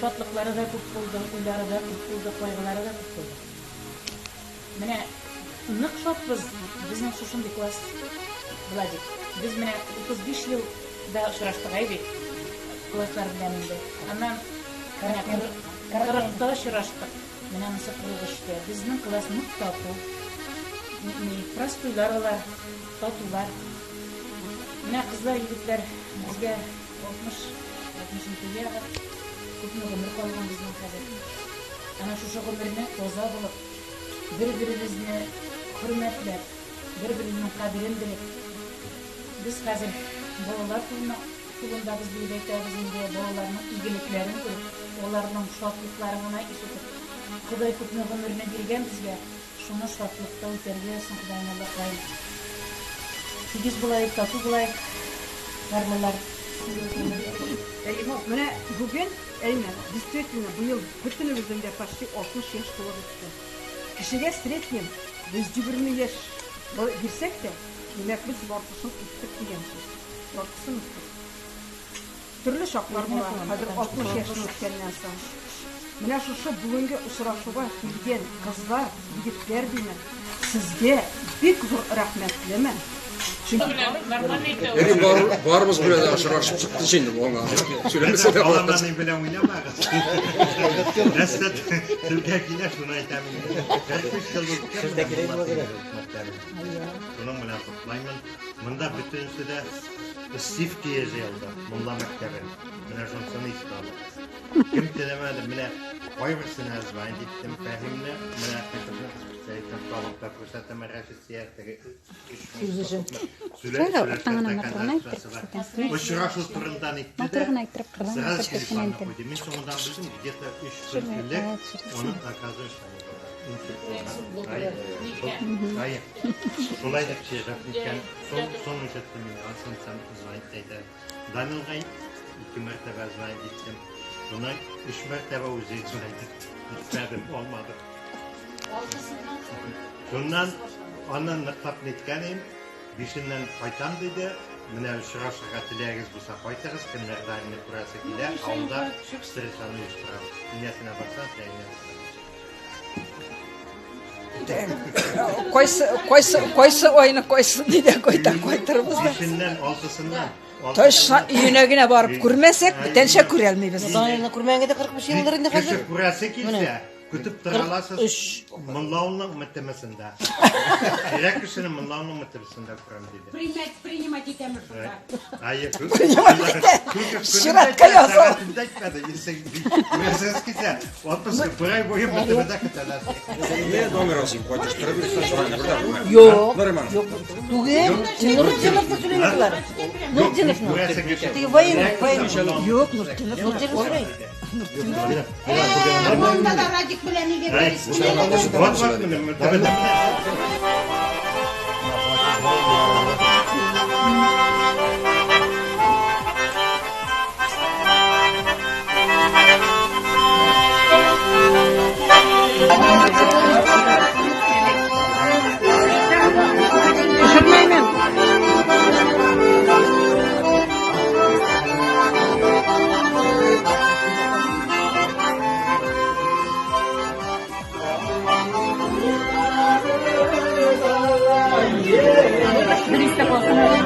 Шатлыклары да күп булды, уйлары да күп булды, кайгылары да күп булды. Менә нык шатбыз, безнең шушындый класс, Владик. Без менә 35 ел да очраштык, әй бит, класслар белән инде. Аннан менә 40-та очраштык, менә монысы 43-тә. Безнең класс нык тату. Простойлар алар, татулар. Менә кызлар, егетләр безгә 60, 60 ягы. Күпме гомер калган безнең хәзер. Әнә шушы гомерне таза булып, бер-беребезне хөрмәтләп, бер-беребезнең кадерен белеп, без хәзер балалар кулына кулындабыз диеп әйтәбез инде, балаларның игелекләрен күреп, аларның шатлыкларын гына ишетеп, Ходай күпме гомерне биргән безгә, шуны шатлыкта үтәргә язсын, Ходаем Аллакаем. Тигез булаек, тату булаек, парлылар. Әйе, менә бүген, әйме, действительно, быел бөтенебезнең дә почти 60 яшь тулып үтте. Кешегә среднем 120 яшь бирсәк тә, димәк, без яртысын үттек дигән сүз. Яртысын үттек. Төрле чаклар була, хәзер 60 яшьне үткәннән соң. Менә шушы бүгенге очрашуга килгән кызлар, егетләр димен, сезгә бик зур рәхмәтлемен. Чөнки Эри барыбыз белән дә очрашып чыкты инде моңа. Сөйләмәсә дә Алама ни белән уйнамагыз. Нәрсә телгә килә, шуны әйтәм инде. 45 ел үткән. Шуның белән котлаймын. Монда бөтенесе дә Сивкия җыелды, мулла мәктәбе. Менә шунысын искә алыгыз. Кем теләмәде, менә кайберсенә звонить иттем Фәһимне, менә Сәйфен табып күрсәтәм Рәшит теге Сүз өчен. Очрашу турында нитте дә. Матур гына иттереп, кырдан Сразу иттереп телефонны әйтте. куйды. Мин соңыннан белдем, где-то өч көн элек оның оказывается инсульт булган. Ай, Шулай дип сөйләп киткән. Соң соң ишеттем мин, ансын сам звонить итә. Данилга ике мәртәбә звонить иттем. Шуннан өч мәртәбә үзе звонить итте. Итмәдем, алмады. Шуннан аннан ныклап ниткән идем, бишеннән кайтам диде. Менә очрашырга теләгегез булса кайтыгыз, кемнәр Данилны күрәсе килә, авылда встречаны оештырабыз. Инәсенә барса, әйнәсенә. Кайсы, кайсы, кайсы айны, кайсы нидә кайта кайтырбыз да. Бишеннән, алтысыннан. Точно өенә генә барып күрмәсәк, бүтәнчә күрә алмыйбыз. Данилны күрмәгәнгә дә 45 елдыр инде Кеше хәзер. күрәсе килсә, көтеп тора аласыз. Муллауның мтмсында. Кирәк кешене Муллауның мтмсында күрәм диде. Принять, принимать итәме шунда? Әйе, Чиратка языл. Күрәсегез килсә, отпуск бер ай буе мтмда көтәләр. Не номер алсың, кайтыштырып йөрсәң, шулай бер дә булмый. Юк. Нормально. Юк. Түгел. Нуртдиновны сөйләмәделәр. Нуртдиновны. Теге военный, военный. Юк, Нуртдинов. Нуртдинов сорый. Монда да Радик белән нигә Вот, вот, менә мтмда. Төшермәймен. Бер истә калсын әле.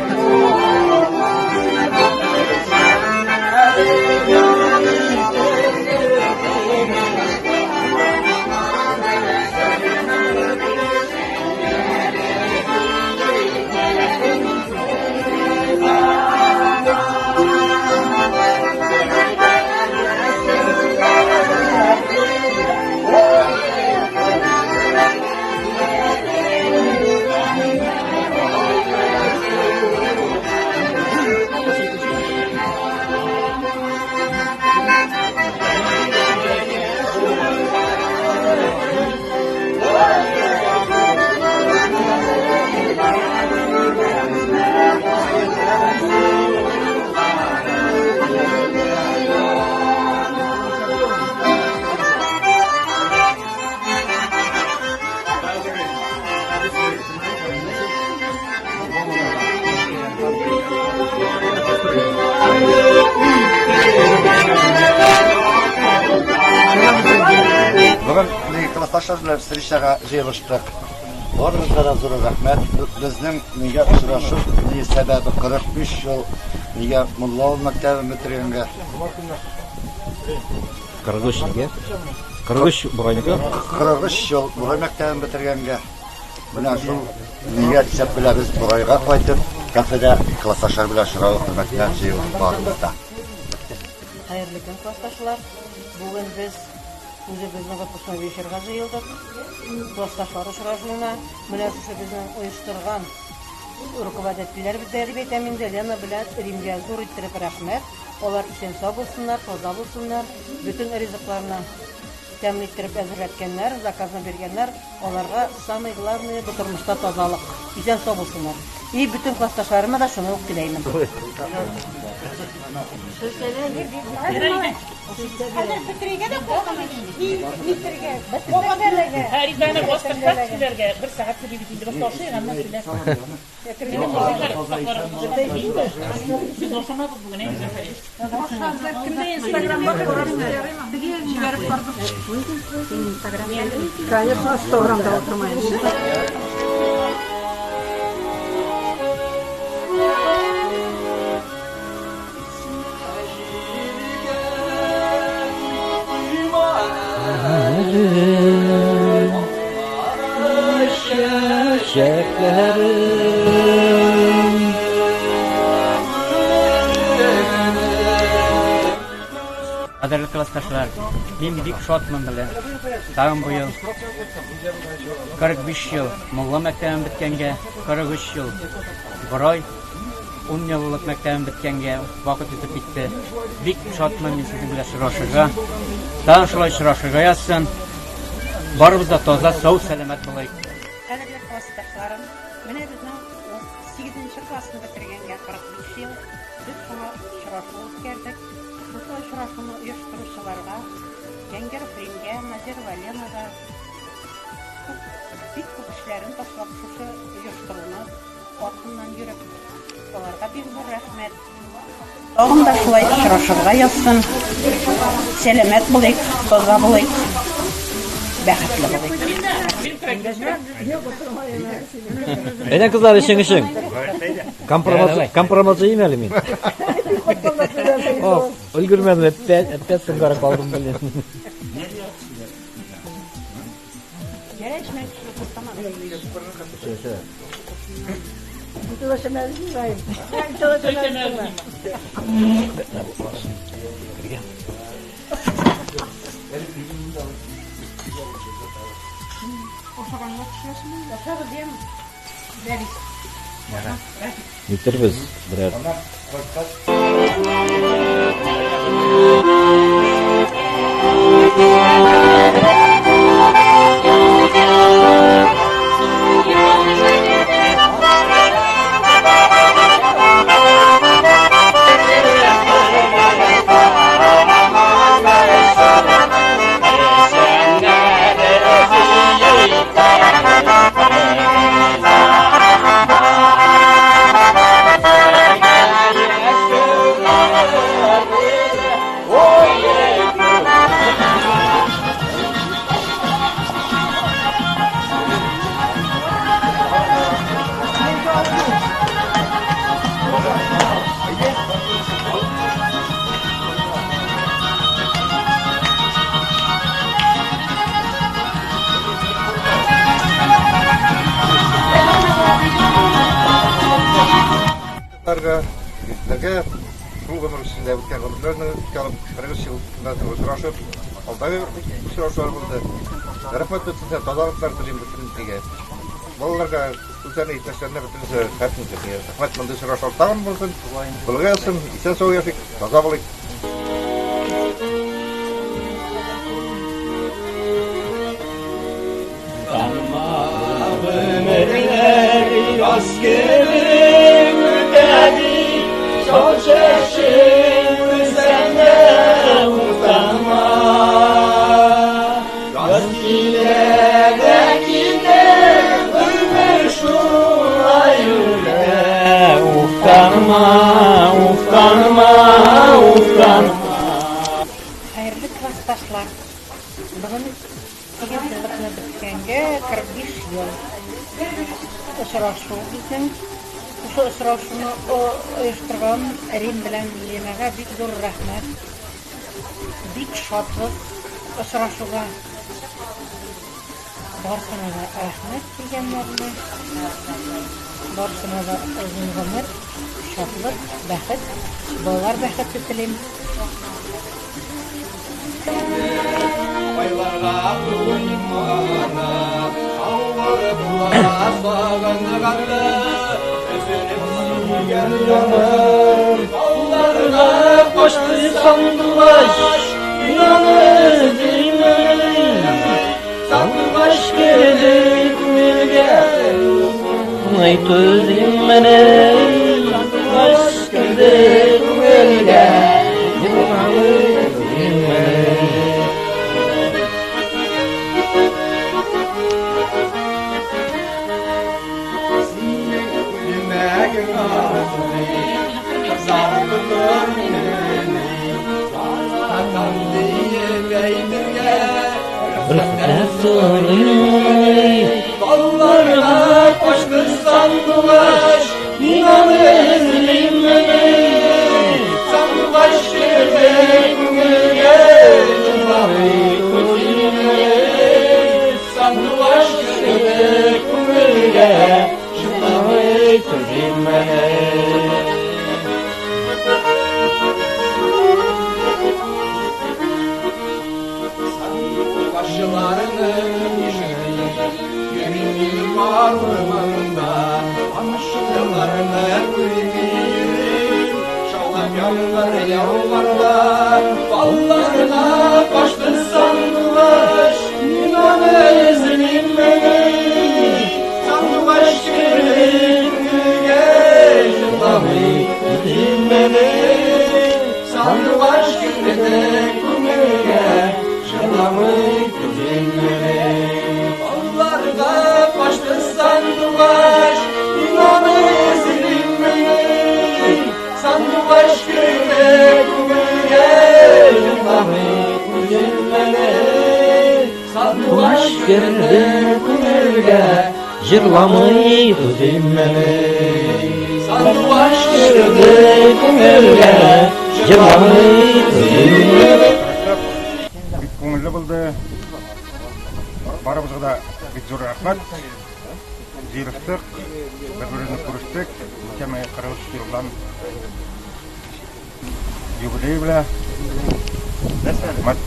Классташлар белән встречага җыелыштык. Барыгызга да зур рәхмәт. Безнең нигә очрашу ни сәбәбе 45 ел нигә Мулла авыл мәктәбен бетергәнгә. 43 нигә? 43 Бурайныкы? 43 ел Бурай мәктәбен бетергәнгә. Менә шул нигә исәп белән без Бурайга кайтып, кафеда классташлар белән очрашу хөрмәтенә җыелдык барыбыз да. Хәерле көн, классташлар. Бүген без үзебезнең выпускной вечерга җыелдык. Классташлар очрашуына. Менә шушы безнең оештырган руководительләр безгә дип әйтәм инде, Лена белән Римгә зур иттереп рәхмәт. Алар исән-сау булсыннар, таза булсыннар. Бөтен ризыкларны тәмле иттереп әзерләткәннәр, заказны биргәннәр. Аларга самый главное бу тормышта тазалык. Исән-сау булсыннар. И бөтен классташларыма да шуны ук теләймен. Хәзер бетерергә дә куркам. Нитергә. Ризаны бастырсак сөйләргә, бер сәгать сөйли бит инде, башта ашыйк, аннан сөйлә. Без ашамадык бүген, әй, Зөфәр. Кемдә Инстаграмда җибәреп бардык. Конечно, Инстаграмда утырмыйм. Кадерле классташлар, мин бик шатмын белән. Тагын быел 45 ел Мулла мәктәбен беткәнгә, 43 ел Борай 10 еллык мәктәбен беткәнгә вакыт үтеп китте. Бик шатмын мин сезнең белән очрашырга. Тагын шулай очрашырга язсын. Барыбыз да таза, сау, сәламәт булыйк. Кадерле классташларым, менә безнең 8 классны бетергәнгә 45 ел. Без шуңа очрашу үткәрдек. Шушы очрашуны оештыручыларга, Җәңгәров Римгә, Назирова Ленага күп, бик күп эшләрен ташлап шушы оештыруны артыннан йөреп, аларга бик зур рәхмәт. Тагын да шулай очрашырга язсын. Сәламәт булыйк, таза булыйк, бәхетле булыйк. Әйдә, кызлар, эчең, эчең. Компромат, компромат җыйм әле мин. О, өлгермәдем, опять, опять соңгара калдым, блин. Все, все. Нитербез берәр. Егетләргә шул гомер эчендә үткән гомерләрне искә алып, 43 ел очрашып, алдагы очрашулар булды. Рәхмәт бөтенесенә, тазалыклар телим бөтенесенә. Балаларга, үзләренә иптәшләренә бөтенесе рәхмәт. Рәхмәт, мондый очрашулар тагын булсын. Булга язсын, исән-сау яшик, таза булыйк. Гомерләр яз кебек үтә бит, чал чәчең үссәң дә уфтанма. Яз килә дә китә, гомер шулай үтә. Уфтанма, уфтанма, уфтанма. Хәерле классташлар! Бүген 8 еллыкны очрашу безнең. Шушы очрашуны оештырган Рим белән Ленага бик зур рәхмәт. Бик шатбыз очрашуга. Барысына да рәхмәт килгәннәренә. Барысына да озын гомер, шатлык, бәхет, балалар бәхете телим. Айларга туймана, Авырып сагынганны, Өзелеп сөйгән ярым. Тауларга кочты сандугач, Мин аны эзлимен. Сандугач керде күңелгә, Ай түзим Сандугач керде күңелгә, Мин аны эзлимен. Синең күлмәгең артый, Кызартыр мине, Яратам диеп әйтергә Рөхсәт сорыйм. Талларга кочты сандугач, Мин аны эзлимен. Сандугач керде күңелгә, Җырламый түзиммен. Сандугач керде күңелгә, Җырламый түзиммен. Сандугачларның ишеге Йөрим бар урманда, Тамчыларны күрмим. Шаулап яңгыр яуганда, Талларга качты сандугач, Мин аны эзлимен. Сандугач керде күңелгә, Җырламый түзиммен. Сандугач керде күңелгә, Җырламый түзиммен. Талларга качты сандугач, Мин аны эзлимен. Сандугач керде күңелгә, Җырламый түзиммен. Сандугач керде күңелгә, Җырламый түзиммен. Сандугач керде күңелгә, Җырламый түзиммен. Бик күңелле булды. Барыбызга да бик зур рәхмәт. Җыелыштык, бер-беребезне күрештек. Ничәмә 43 елдан юбилей белән. Рәхмәт.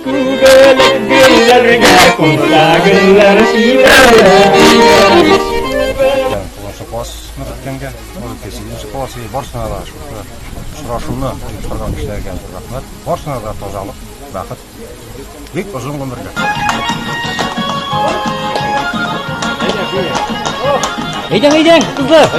Күгелек гөлләргә күңлә гөлләр сибә. Тугызынчы классны беткәнгә, может, сигезенче класс, барысына да шушы очрашуны оештырган кешеләргә зур рәхмәт. Барысына да тазалык, бәхет, бик озын гомерләр. Әйдәң, әйдәң, кызлар.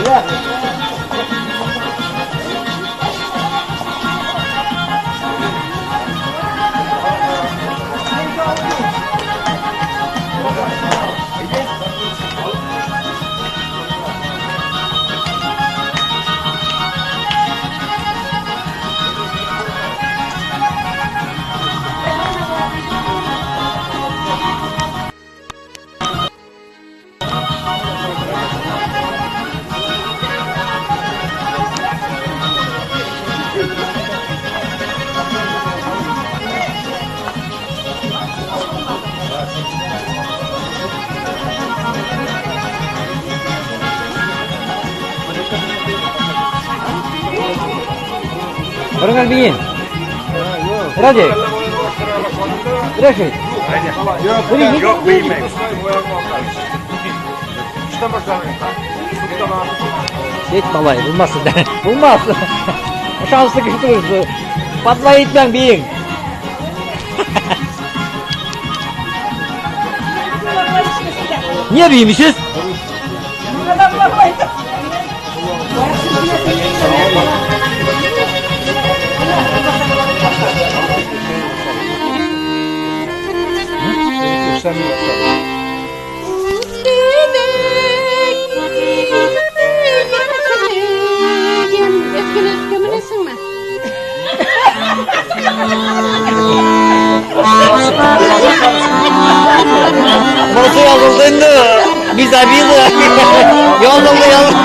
Барыңар биен. Радик. Рәшит. Юк, биймәй. Сет малай, булмас сездә. Булмас. Шанслы кеше түгел. Патлай итмәң биең. Niye büyümüşüz? Nasıl yazıldı indi? Biz abizi. Yazıldı yazıldı.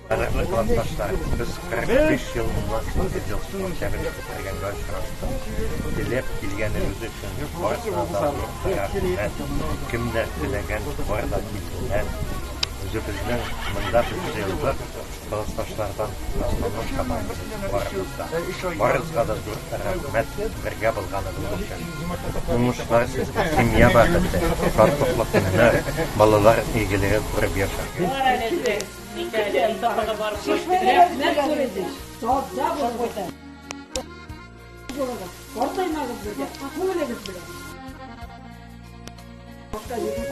Кадерле классташлар, без 45 ел 8 ел мәктәбен бетергәнгә очраштык. Теләп килгәнегез өчен барысына да зур рәхмәт. Кемнәр теләгән, бар да килделәр. Үзебезнең монда без җыелдык, классташлардан основной командабыз барыбыз да. Барыгызга да зур рәхмәт бергә булганыгыз өчен. Уңышлар сезгә, семья бәхете, шатлыклы көннәр, балалар игелеге күреп яшәргә. Картаймагыз бергә, күңелегез белән. Башта егет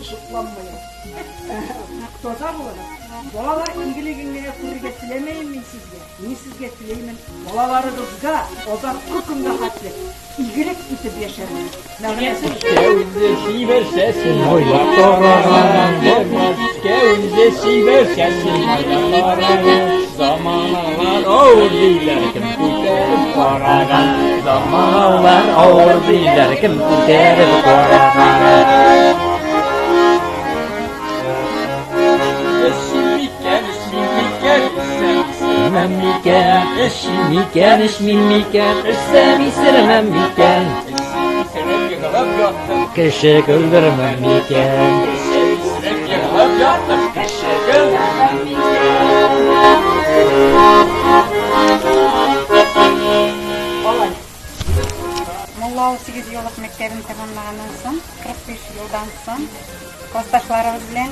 шукланмый. Таза булыгыз. Балалар игелеген генә күрергә теләмәем мин сезгә. Мин сезгә теләймен балаларыгызга азаккы көнгә хәтле игелек итеп яшәргә. Мәгънәсе Үзе чибәр чәчен майлап тараган, Бармашка үзе чибәр чәчен майлап тараган. Заманалар авыр диләр, кем күтәреп караган? Заманалар авыр диләр, кем күтәреп караган? Эчмим микән, эчмим микән, эчсәм исермәм микән? Эчмим микән, эчмим микән, эчсәм исермәм микән? Эчсәм исереп егылып яттым. Кеше көлдермәм микән? Эчсәм исереп егылып яттым. Кеше көлдермәм микән? Алай. Мулла 8 еллык мәктәбен тәмамлаганнан соң, 45 елдан соң классташларыбыз белән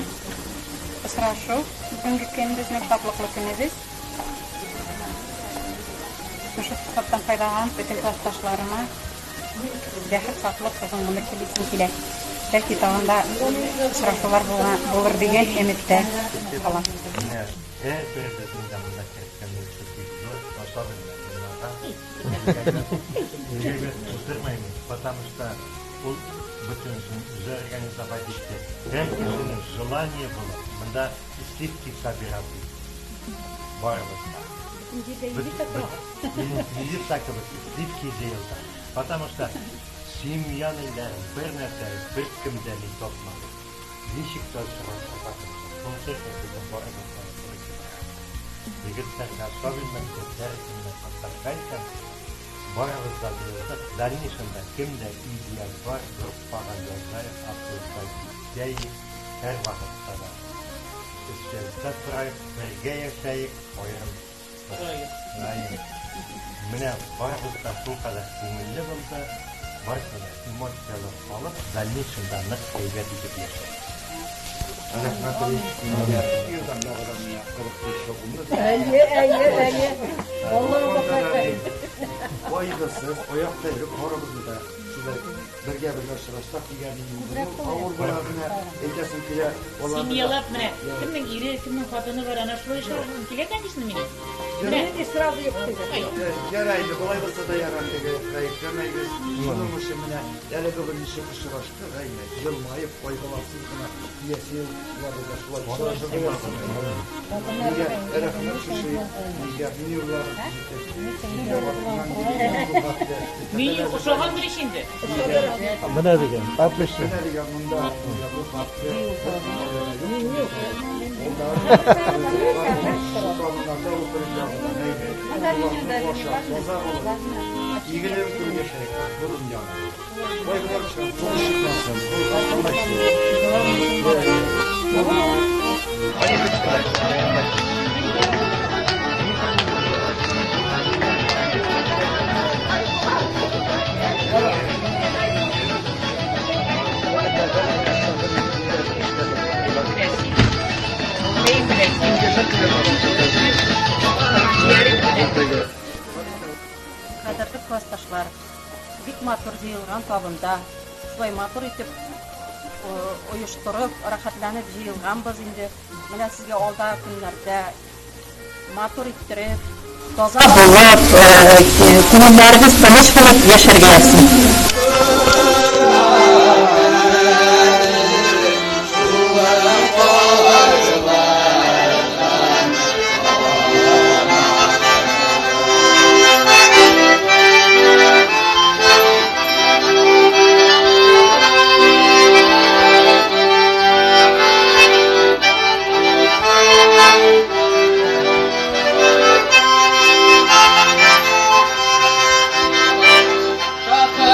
очрашу. Бүгенге көн безнең шатлыклы көнебез. Шушы форсаттан файдаланып, бөтен классташларыма бәхет, шатлык, озын гомер телисем килә. Бәлки тагын да очрашулар булыр дигән өметтә калам. Менә һәрберебезнең дә монда керткән өлеше бик зур, особенно Гөлнарга. Гайбәт утырмыйм, потому что ул бөтенесен үзе организовать итте. Һәр кешенең желание было монда сливки собирать итте. Барыбыз да. Милиция кебек сливки җыелды. Потому что семья ниләр, бер нәрсә, бер кем дә ни тотмады. Ничек тә очрашырга тырышып. Шунысы өчен безнең барыбызга да туры килә. Егетләргә, особенно һәркемне кызларга әйтәм, барыбыз да җыелдык. Дальнейшем да кемдә идея бар, группага язайык, обсуждать итәек, һәрвакытта да. Өстәлдә торайык, бергә яшәек, аерым торайык. Менә барыбыз да шулкадәр күңелле булды, барысы да эмоцияләр алып, дальнейшем да нык әйбәт итеп яшәдек. Рәхмәт. Елдан яңадан менә 45 ел гомер. Әйе, әйе, әйе. Аллаһу әкбәр. Кайгысыз, аякта йөреп барыбызны да шулай бергә-бергә очрашсак дигән инде. Авыр була менә әйтәсем килә. Семьялап менә кемнең ире, кемнең хатыны бар, ана шулай очрашасым килә, конечно, минем. Менә сразу юк теге. Ярар инде, болай булса да ярар теге, гаепләмәгез. Шуның өчен менә әле бүген ничек очраштык, әйме, елмаеп, кайгыларсыз гына киләсе ел да шулай очрашырга язсын. Нигә рәхмәт шушы нигә менюларын төзетеп, нигә вакытыннан Меню ошагандыр ич инде. Менә дигән, отлично. Менә дигән монда нигә бу хәтле юк. Ул да табыннарда утырып язган, әйме. Таза булып, игелек күреп яшәйек, бурын яны. Кайгылар чыгып, сугыш чыкмасын. Ул Кадерле классташлар, бик матур җыелган табында, шулай матур итеп оештырып, рәхәтләнеп җыелганбыз инде. Менә сезгә алда көннәрдә матур иттереп, таза булып, күңелләрегез тыныч булып яшәргә язсын. Шакы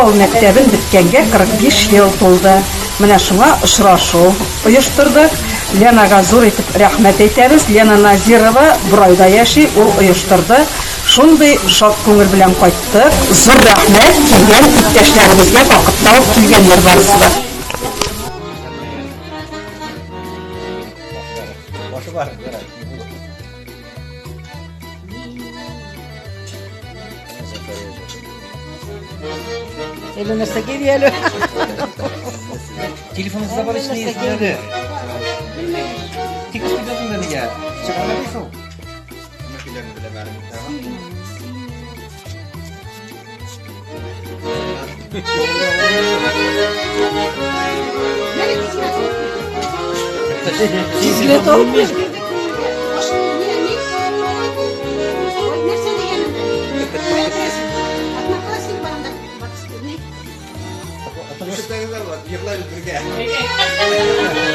авыл мәктәбен беткәнгә 45 ел тулды. Менә шуңа очрашу оештырдык. Ленага зур итеп рәхмәт әйтәбез. Лена Назирова Борайда яши, ул оештырды. Шундый шат күңел белән кайттык. Зур рәхмәт килгән иптәшләребезгә, вакыт табып килгәннәр барысы да. Башы бар, ярар. Әле нәрсә киде әле? Телефоныгызда бар ич нигә әле? Тик куйдың да нигә? Чыгарга шул. Сизгеле табып.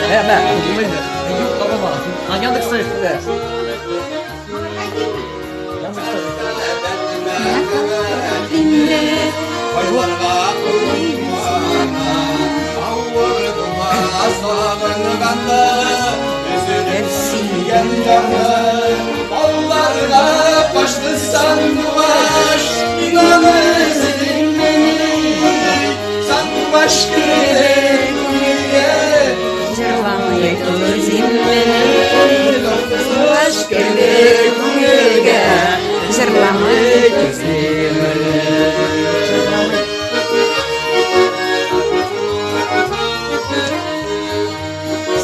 Мә, мә, юк, табама. На Яндекста эшлә. Allarına başlı sanduvaş İnanır senin beni Sanduvaş kere gönülge Җырламый түзиммени, Sanduvaş kere күңелгә, җырламый түзиммени.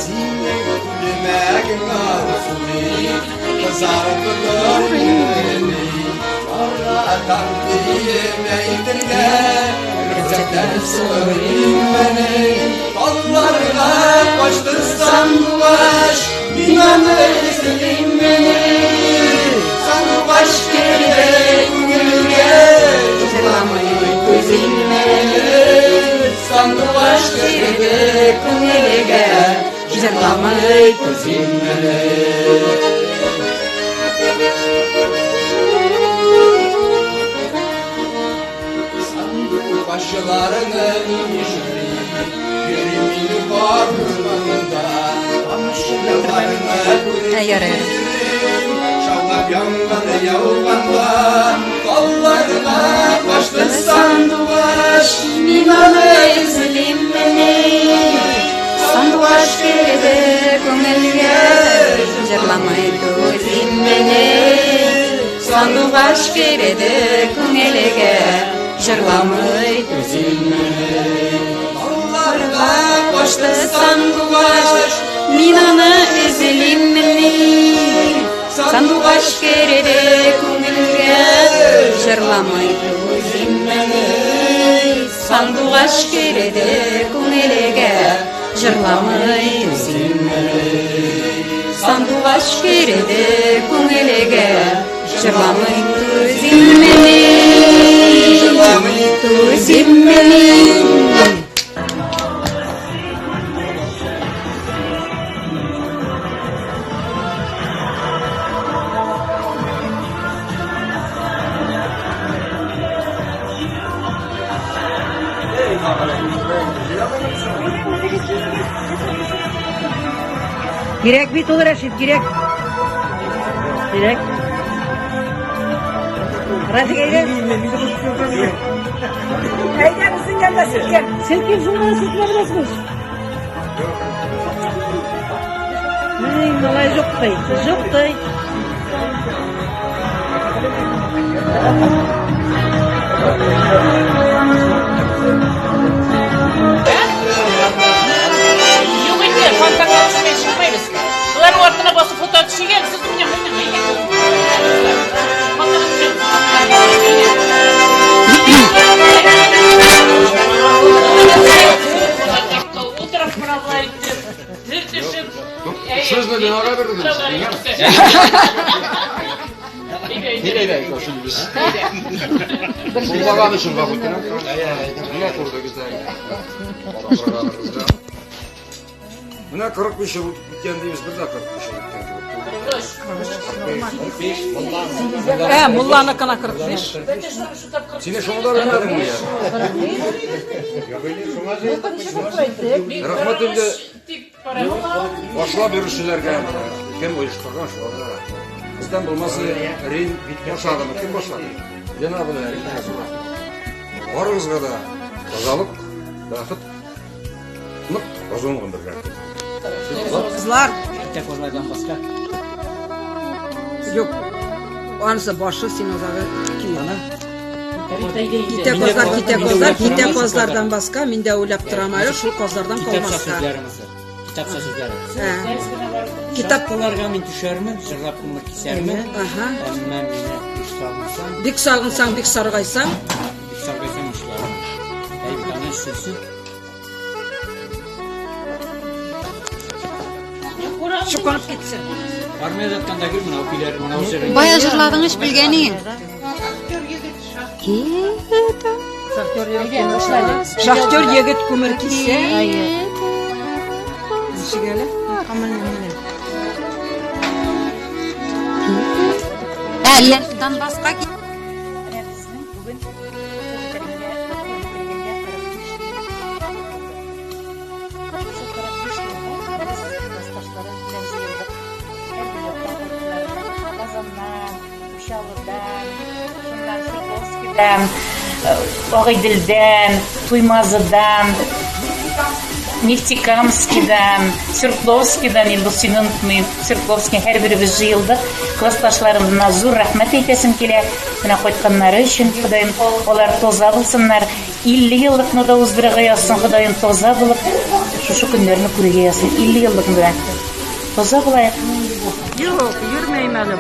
Senin gülmek arzumi Kızarıp beni Arradan diyemeydirge Gerçekten sorayım beni Kollarına koştu sanduvaş İnanır senin beni Sanduvaş gerek gülge Җырламый түзиммени, Sanduvaş gerek күңелгә, җырламый түзиммени. Başlarının yüzü Yerimin varlığında Komşularına Ярар. Şavlap yangın yavganda Kollarına başlı sanduvaş Мин аны эзлиммени, Сандугач керде күңелгә, җырламый түзиммени. Сандугач керде күңелгә, җырламый түзиммени. Kollarına başlı Сандугач, мин аны эзлиммени. Сандугач керде күңелгә, җырламый түзиммени. Сандугач керде күңелгә, җырламый түзиммени. Сандугач керде күңелгә, җырламый түзиммени. Түзиммени. Кирәк бит ул, Рәшит, кирәк. Кирәк. Рафик, әйдә. Әйдә безнең янда селкен. Селкен, шунда селкенә беләсез. Эй, малай, юк ди, юк ди. Юк инде, фонтанга төшмәй чыкмыйбыз. Боларның артына басып фото төшергән, сез менә менә. Фонтанга төшәбез. Утырып менә болай итеп, төртешеп. Сүзне Ленарга бирдегез. Әйдә, шул без. Булмаган өчен гафу итәм. Менә күрдегез дә. Менә 45 ел үткән дибез, бер дә 45 ел үткән кебек. Ә, мулланыкына 45. Сине шуңа да белмәдеңме я? Рәхмәт инде башлап йөрүчеләргә, кем оештырган шуларга рәхмәт. Бездән булмаса, Рим башладымы? Кем башлады? Лена белән Рим зур. Барыгызга да тазалык, бәхет, нык озын гомерләр. Кызлар. Китә казлардан башка. Юк. Анысы башы, син азагы килгән. Китә казлар, китә казлар, китә казлардан башка, мин дә уйлап торам әле, шул казлардан Китапча калмаска. сүзләремезне. Китапча сүзләре. Ә. Китап Шахталарга мин төшәрмен, җырлап күмер кисәрмен. Ага. Әмма мине бик сагынсаң, Бик сагынсаң, бик саргайсаң, бик саргайсаң нишләрмен? Әй, аны сүзсез. чукынып китсен. Армиядә ятканда гел менә көйләр, менә җыр. Бая җырладың ич белгәнең. Шахтер егет күмер кисә. Ничек әле? Әллә Донбасска кит. Менә безнең бүген уку бетергәнгә, уку бетергәнгә 45 ел булды. Шул 45 елда без классташларым белән җыелдык. Һәрбер яктан кайттылар. Казаннан, Учалыдан, шуннан Свердловскидан, Агыйделдән, Туймазыдан, Нефтекамскидан, Свердловскидан, инде сине онытмыйм. Свердловский һәрберебез җыелдык. Классташларымна зур рәхмәт әйтәсем килә. Менә кайтканнары өчен, Ходаем, алар таза булсыннар. 50 еллыкны да уздырырга язсын, Ходаем, таза булып, шушы көннәрне күрергә язсын. 50 еллыкны да. Таза булайык. Юк, йөрмәйм әле.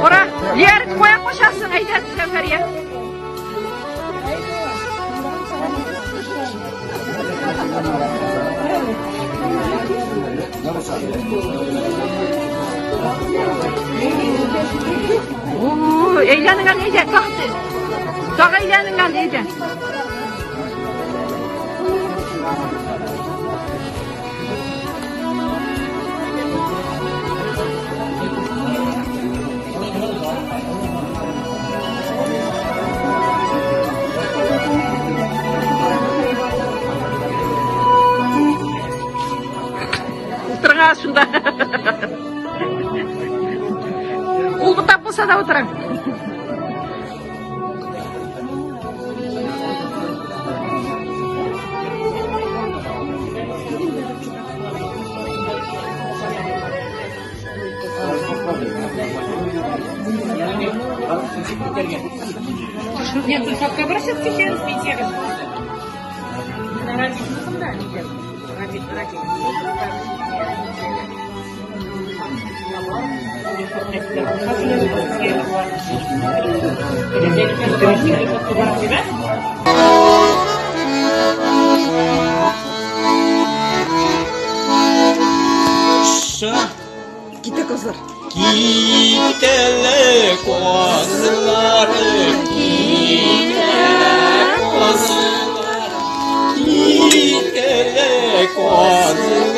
Ура, Лер, кая кушасың, әйдә, Зәфәрия. Әйләнең әле, әйдә, тагы. Тагы әйләнең әле, әйдә. Утырыңа шунда. Ул бутап булса да утырың. Нет, Гөлшатка обращаться кичә пенсиягә чыкты. Радикныкында нидә? Радик, Радик. Китә казлар. Китәле казлар, китә казлар, китәле казлар,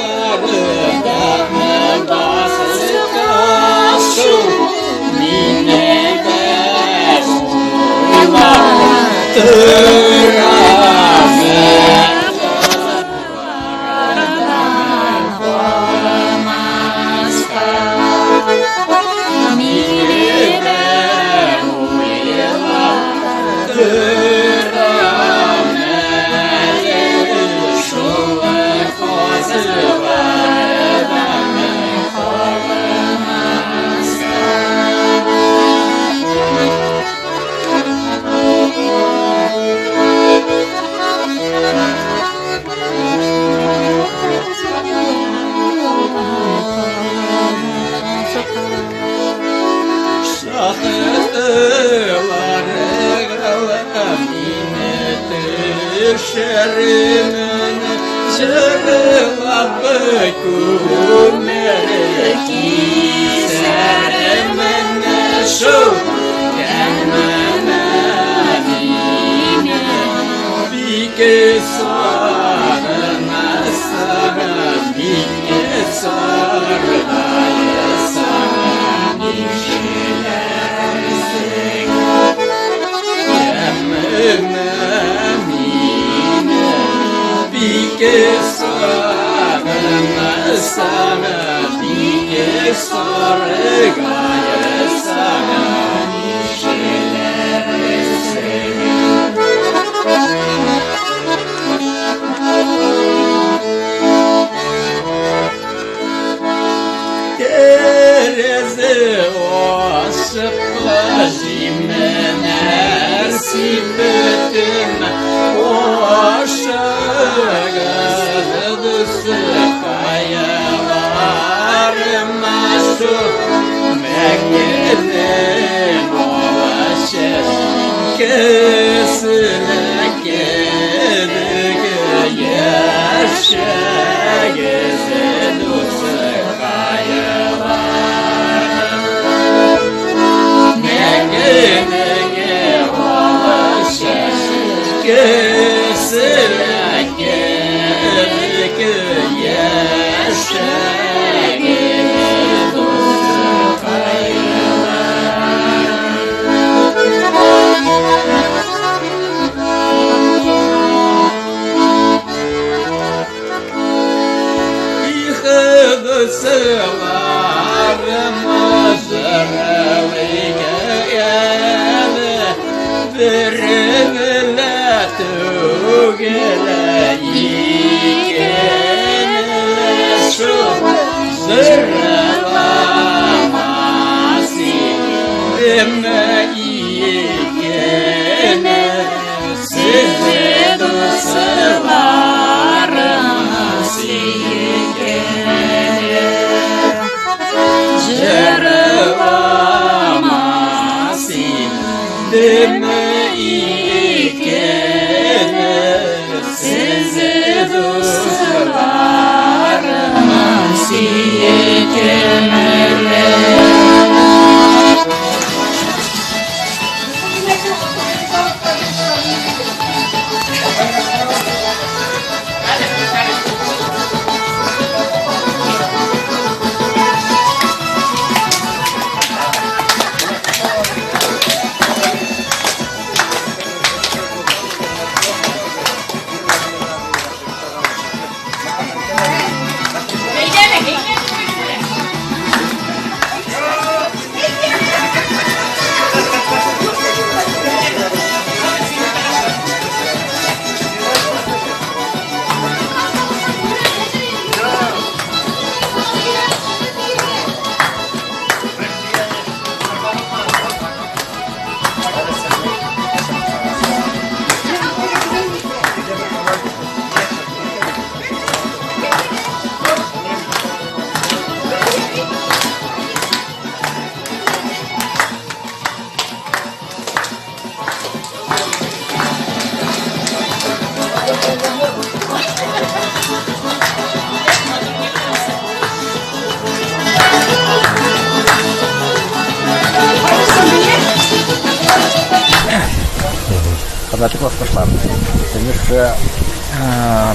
Донбасска шул мине дә уйлап торам. Төшәрмен җырлап күмер кисәрмен шул тәнемә мине бик Ике сагынсагыз, ике сарыгайсагыз, нишләрсең? Тәрәзә ачыкла җимнәр сибетем, Ашыгыз дускайларыма шул мәктәпнең алачы кесенә кебек яшәгез, дускайларым. Мәктәпнең алачы кесенә кебек яшәгез, Sizi dostlarım сөйгәне Җырламас идем икене Sizi dostlarım сөйгәне. Хөрмәтле классташлар, сезне шушы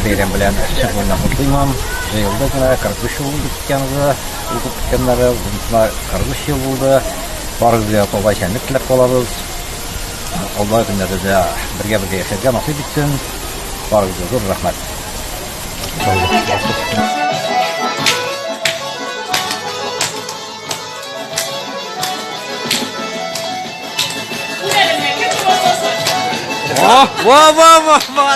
бәйрәм белән чын күңелдән котлыймын. Җыелдык менә, 43 ел булды киткәнебезгә, укып киткәннәре, монысына 43 ел булды. Барыгызга алла исәнлек теләп калабыз. Алла көннәрдә дә бергә-бергә яшәргә насыйп итсен. Барыгызга зур рәхмәт. Во, во, во, во, во.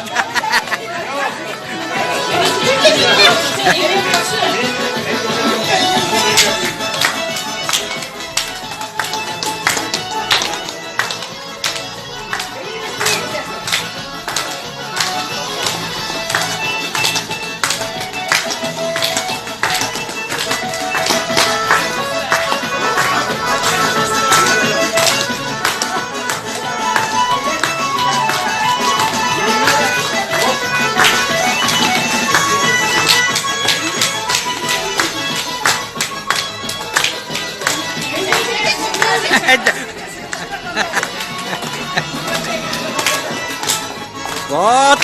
Вот.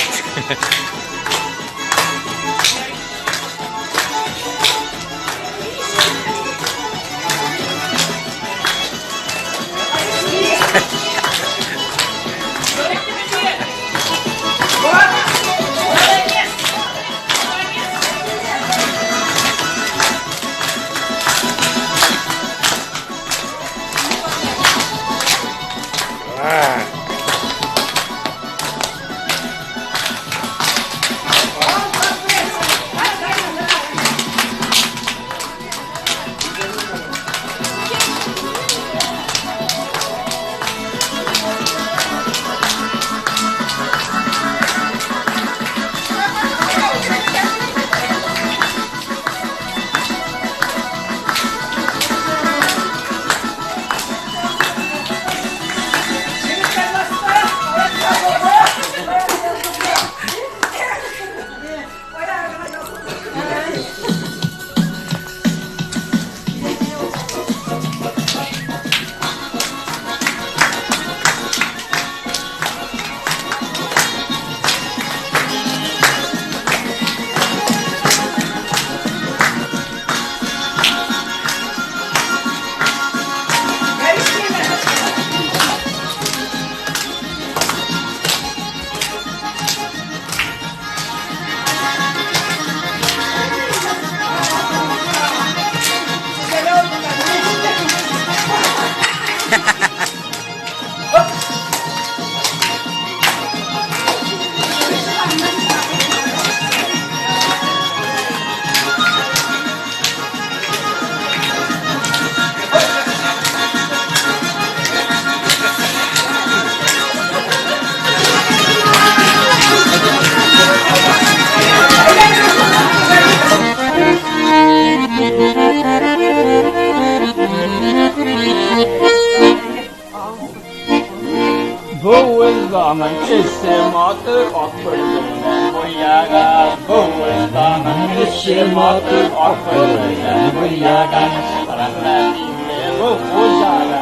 Буызданың эше матур, ак белән буяган. Буызданың эше матур, ак белән буяган. Рәхмәт инде бу хуҗага.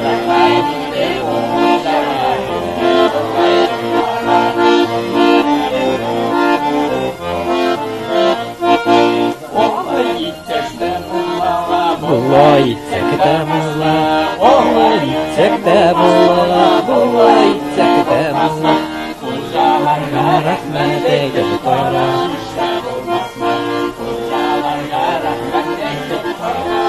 Рәхмәт инде бу хуҗага. Олай итсәк тә була, Болай итсәк тә була, олай итсәк тә була, болай итсәк тә була. Хуҗаларга Рәхмәт әйтеп кара. Хуҗаларга рәхмәт әйтеп кара.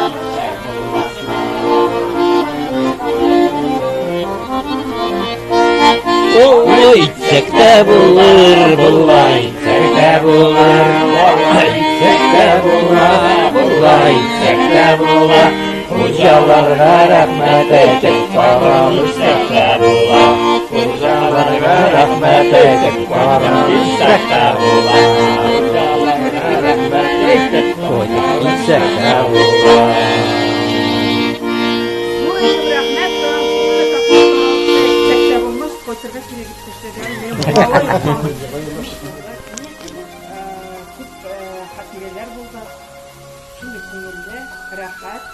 Олай итсәк тә булыр, болай итсәк тә булыр, олай итсәк тә була, болай итсәк тә була. Хуҗаларга рәхмәт әйтеп карап үссәк тә була. Хуҗаларга рәхмәт әйтеп карап үссәк тә була. Хуҗаларга рәхмәт әйтеп карап үссәк тә була. Зур итеп рәхмәт, әйтсәк тә булмас, кайтырга кирәк иптәшләр. Күп хатирәләр булды. Шундый күңелле, рәхәт.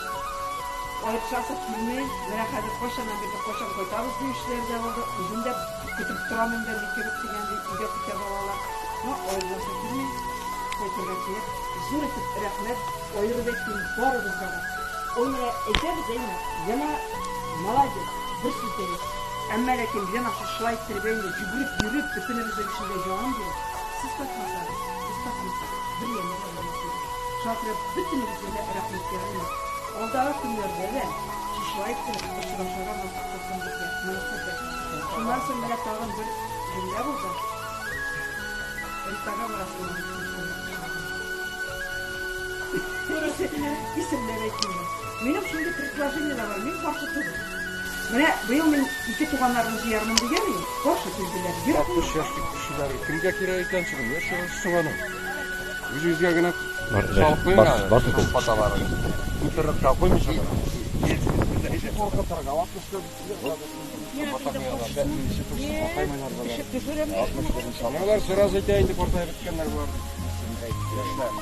Аерышасы килми. Менә хәзер кайчаннан бирле кайчан кайтабыз диючеләр дә булды. Үзем дә көтеп торам инде, ни кебек дигәндәй, өйдә көтә балалар. Но аерыласы килми. Кайтырга кирәк. Зур итеп рәхмәт. Аерып әйтмим, барыбызга да. Ул менә әйтәбез, әйме, Лена молодец, бер сүз дә юк. Әмма ләкин Лена шушылай иттереп инде йөгереп йөреп, бөтенебезнең эчендә җанын биреп, сез кайтмасагыз, без кайтмасак, бер яме дә булмас иде. Шуңа күрә бөтенебезгә дә рәхмәт ярыймы? Алдагы көннәрдә дә шушылай иттереп очрашырга насыйп кылсын безгә. Монысы бер. Шуннан соң менә тагын бер җөмлә булды. Ритага барасың. Исемләп әйтмим. Минем шундый предложениеләр бар, мин каршы түгел. Менә быел мин ике туганнарны җыярмын дигән идем, каршы килделәр. Юк. 60 яшьлек кешеләр кемгә кирәк икән соң? Нигә чыгасыз соң аны? Үзегезгә генә салып куегыз әле. Шул фотоларын. Интернетка куймыйсыз гына. Куркытырга, 60 Алар сразу әйтә инде картаеп беткәннәр болар. Яшьләр.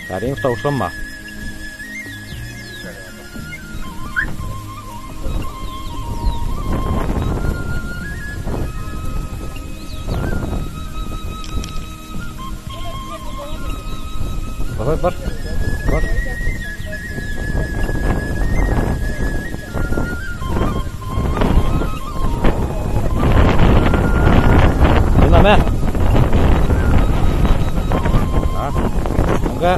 Кәримов тавышланма. Давай, бар. Бар. Лена, мә. А? Ну-ка.